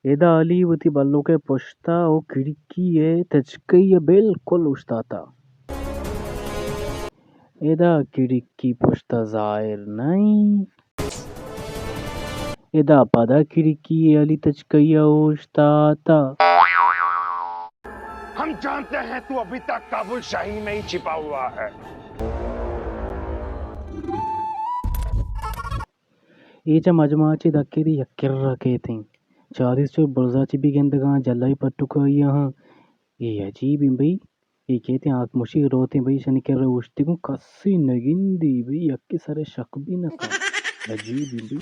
ادا علی وتی بلوک ءِ پشت ءَ او کھڑکی ءِ تچکئی ءَ بالکل اوشتاتہ۔ ادا کھڑکی پشت ءَ ظاہر نہ اِنت۔ ادا پدا کھڑکی ءَ علی تچکئی ءَ اوشتاتہ۔ ہم جانتے ہیں تو ابھی تک کابل شاہی میں ہی چھپا ہوا ہے۔ اے چہ مجمع ءَ چہ دکے دی یک کرا کیت ایں۔ چاریس چو برزا چہ بی گندگاں، جلائی پٹکائی آں۔ اے عجیب ایں بھئی۔ اے کیت ایں آکموشی روت ایں بھئی، شنی کرا اوشتی گوں کسے نگندی بھئی، یکے سر شک بھی نہ کن۔ عجیب ایں بھئی۔